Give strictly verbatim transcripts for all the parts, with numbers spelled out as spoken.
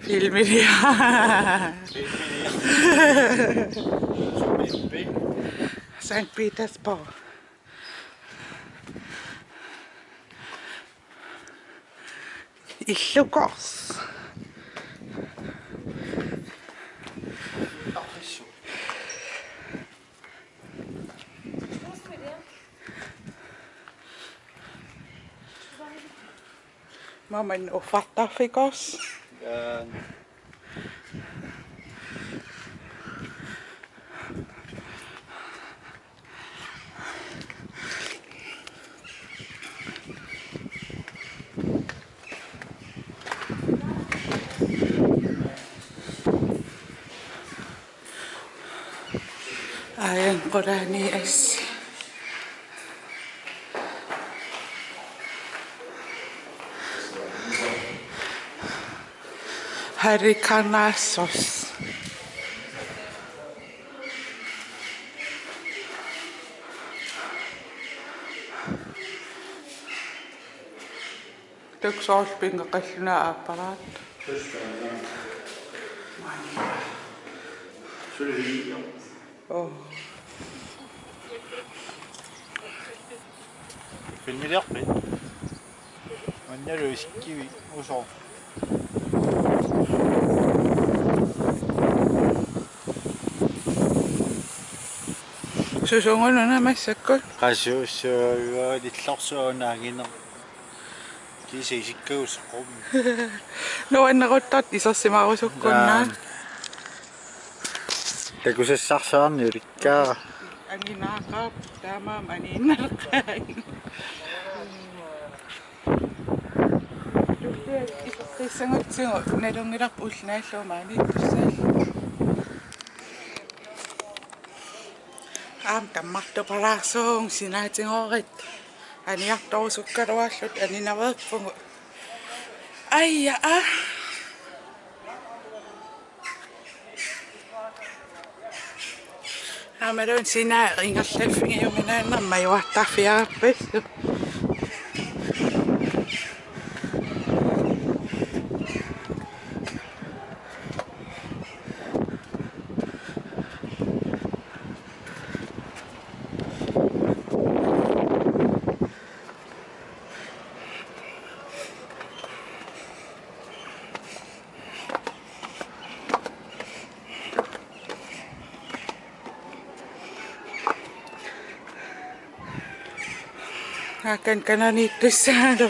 Filmiliaq. Sankt Petersborg. Illukors. Maman uffartarfikors. Aajuna qulaani assi. Halikarnassuseq. Takuuk soorlu pinngeqallugu aapparaat. Oo. Filmiliorpit? Mannalu isikkivi uso. Susungununa massakkut. Qasuussua, illorsuuna angina. Kiisa isikkausaqum. Nuanneruttortut isersimarusukkunnaa. Jaa. Takusassarsaarniulikkaa. Anginaaqaaq taamaammat aniinnarqaaq. Iseqqissangutsigu nalunngilarput ulloq naallugu maaniittussaallugu. Aamma tammartupalaarsuugut sinaatigoorit. Aniartorusukkaluarluta aninaveerpugut. Aja, aa. Aammalu sinaat ingerlaffigiuminaannermik majuartarfiarappassuk. Akan kananiittussaalu.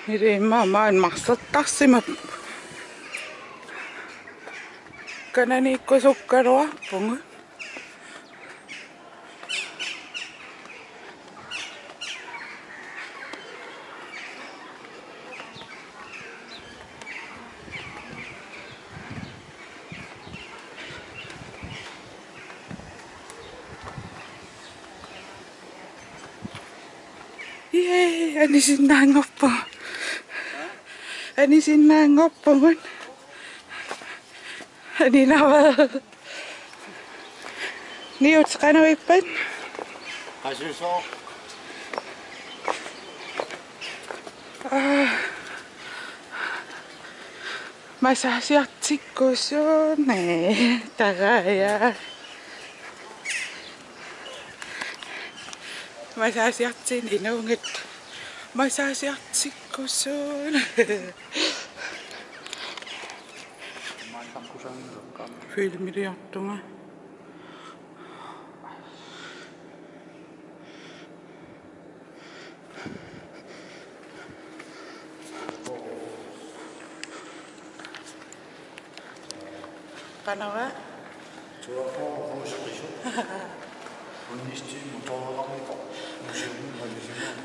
Iliimma maani marsertarsimapput. Kananiikkusukkaluarpugut. Yay, anisinnaanngorpugut. Anisinnaanngorpugut. Aninaveer. Niut, qanoq ippat? Qasusoq. Aa. Massagertikkusuuneq. Taraja. Massagertinik inuunngitsoq. Massagertikkusuuneq. Filmiliortunga. Qanava? Tuaqqu quuseqisoq. Unnistii motoreqarnikoq. Museumimi malisimaaq.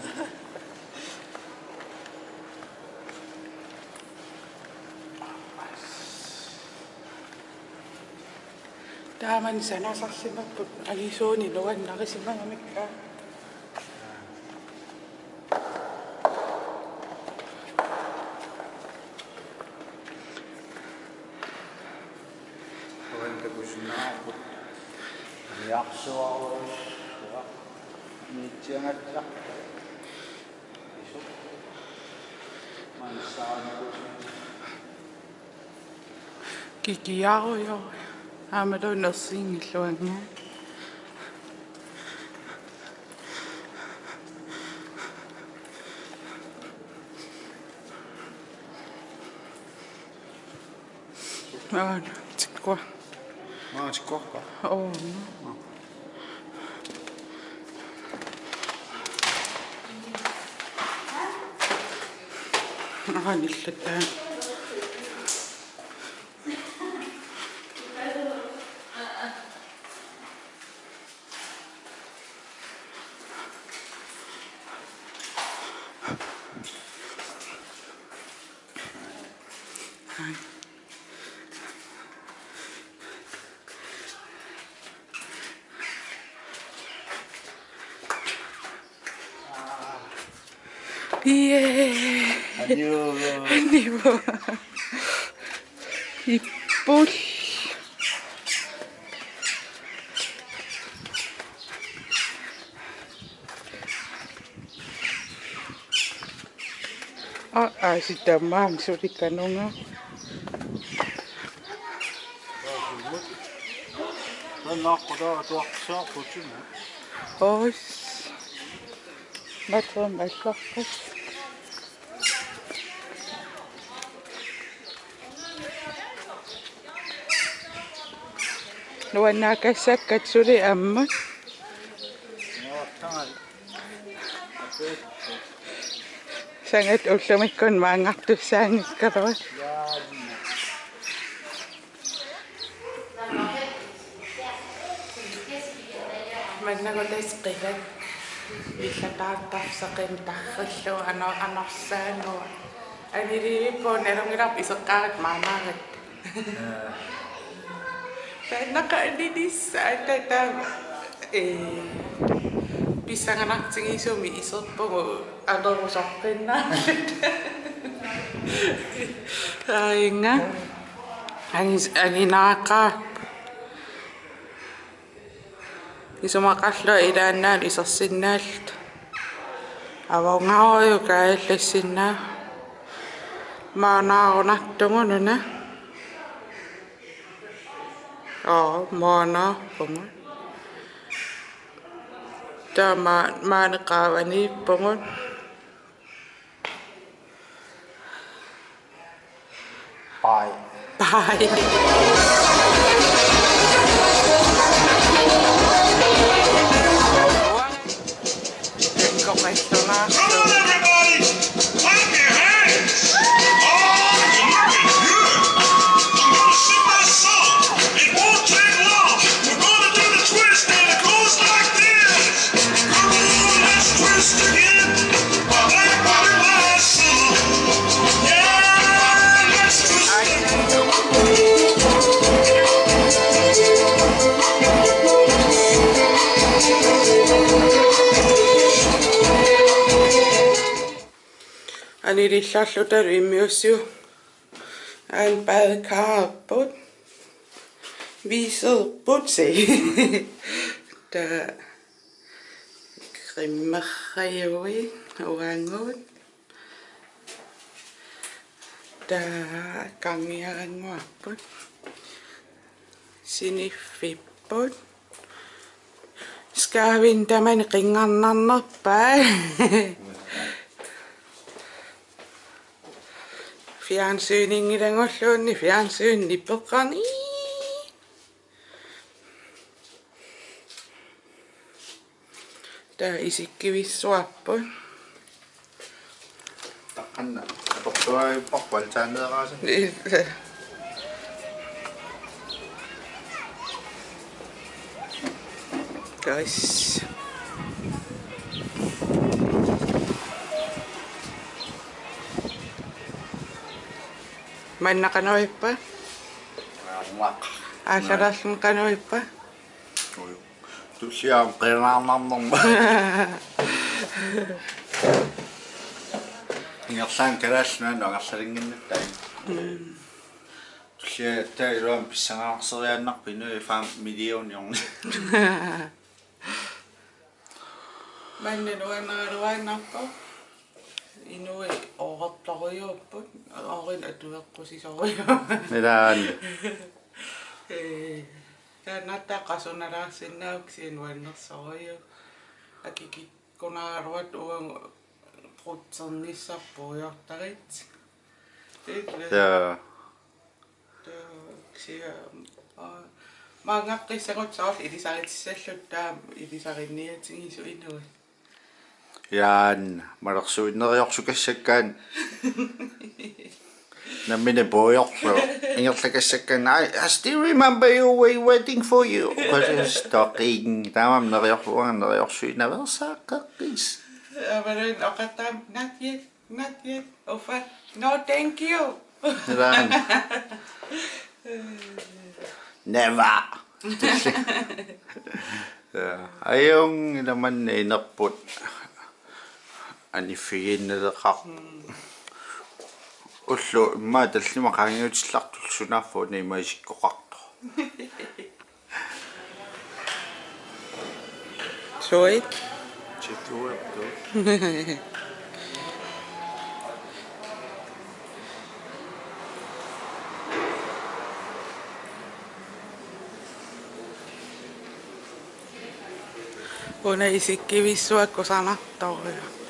Taamani sanasarsimapput angisuunik nuannarisimagamikku. Uanga takusinnaavarput. Niarsuarujussuaq. Niitsiangatsaq. Isu. Manssaanakusi. Kikiarujoq. Aammalu nersinngilluannga. Aana, tikkua. Maa tikkuarpa? Oo. Aana, illataa. Iee. Aniu. Aniu. Ipput. Aa, aa, sitamaang suli kanunga. Ois. Matrum allarput. Nuannaakassakkat suli ammut. Sangat ullumikkut maanngartussaanngikkaluarput. Maannakkut tassa qilat illataartarfissaqimmat tarrillugu ano-, anorsaannguaq. Aniliivippoq nalunngilarput iseqqaaratta maannakkut. Taannaqa anilissaa taava, ee, pissanganartigisumik iserpugut atorusaqqinnaalluta. Aajuna. Anis-, aninaaqaaq. Isumaqarlunga ilaannaanut isersinnaalluta. Avungarujuk kaajallassinnaavoq. Maanaarunartugut una. Oo, maanaarpugut. Taava maani qaavaniippugut. Bye. Bye. Come on, everybody! Clap your hands! Oh, you're looking good! I'm gonna sing my song. It won't take long. We're gonna do the twist, and it goes like this. Come on, let's twist again. Everybody, my song. Yeah, let's twist again. Anilillarluta immiussiu. Aana badekareerput. Viserput se. Taava cremerrajuit uagut. Taava kangiarannguarput. Siniffipput. Skaavini tamani qinngarnarnerpaat. Fjernsyninngilagut ulluni fjernsyni peqqani. Taava isikkivissuarput. Taqqanna atortuaipparput altaneeraasa. Ila. Guys. Manna qanoq ippa? Aallaqqaaq. Aallaqqaarluni qanoq ippa? Oj. Tulliani qinaarnarnerma. Ingerlaannaq Kalaallit Nunaanni angerlalinnginnattai. Mm. Tulliani aatsaat iluamik pissanganarsinnaavarput inuit fem millioniorneq. Manna nuannaraluinnarpoq. Inuit oorartorujuupput, oorit atueqqusisorujuupput. Ilaanni. Ee, taanna taava qasunalaarsinnaavoq kisianni nuannersorujuuvoq. Akikikkunaraluartoq uagut prutsernissarput ujoortarit. Ee, ja. Taava kisianni, aa, maanngaqqissagut soorlu ilisaritissallugit taama ilisarinniutigisoq inuit. Jaan, malersuinneriorsukassakkaanni. Nammineq puiorlu. Ingerlakassakkaanni, "I, I still remember you, we waiting for you." Qasustoqing. Taamaammat neriorluarlunga neriorsuinnaveersaaqqeqqis. Aamma oqartarama, "Not yet." Not yet. Uffa. No, thank you. Ilaanni. Never. Ja. Ajunngilaq manna inerput aniffigiinnaleqaaq. Mm. Ulloq immaqa tallimat qaangiutillartullu sunaaffa una ima isikkoqartoq. Sweet. Chituertu. Una isikkivissuaq kusanartorujuk.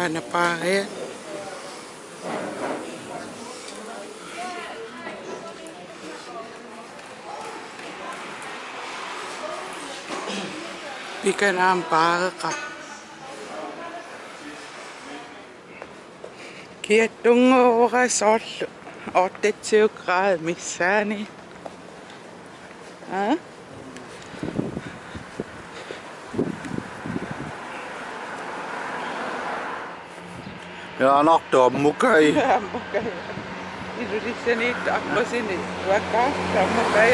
Aana paaria. Pikanaam paareqa. Kiattunnguuvoq soorlu otteogtyve grader missaani. Aa? Ja, anartu ammukai. Ammukai. Ilulissaniittoq aqqusini uakkaartoq ammukai.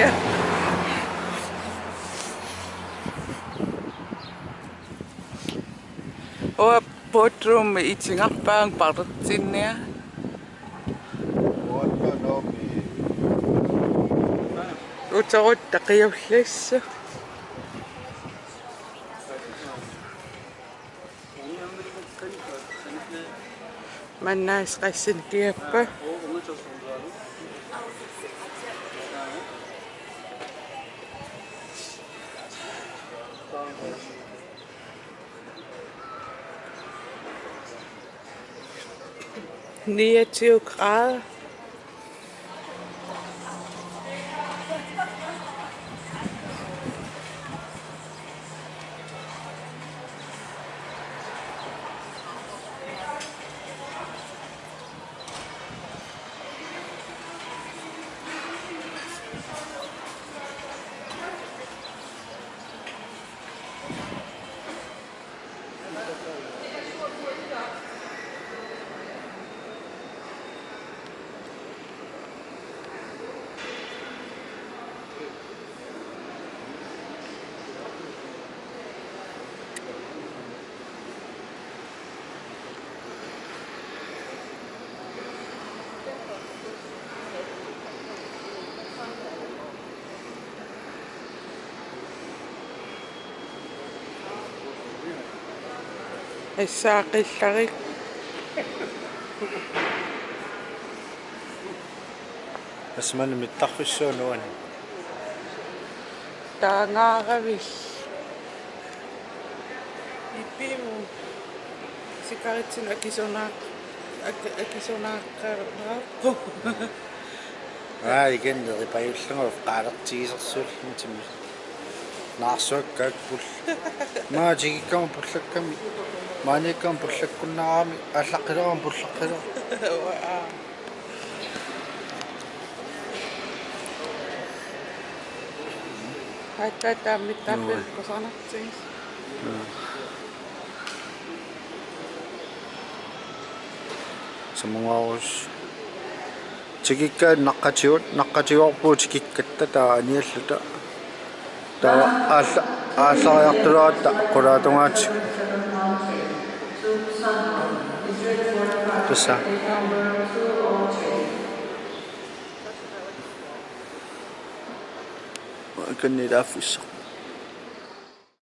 Uanga bodrumimi itigarpaanga palertinnia. Uterutta qiullissoq. Manna qassinik kiappa. Niogtyve grader. Issaaqillarik. Asman mittarfissuunuan. Taangaaravik. Ipimu. Sikaritsinnut akisunaaq-, ak-, akisunaaqqilaarpoq. Aa, igen, neripajullunga uffqaalertigisersuullunga timmi. Naarsuakkaakpul. Maa tikikkama pullakkami. Maaniikkama pullakkunnaarami. Allaqqilerama pullaqqilerama. Aa. Aatsaat taammittaarpit Joo. Kusanartigisoq. Joo. Samungaarus. Tikikkaat naqqatigut, naqqatigoorpugut tikikkatta taava anialluta. Taava aalla-, aallariartulaaratta qulaatungaatigut. Tassa. Kanniilaaffissaq.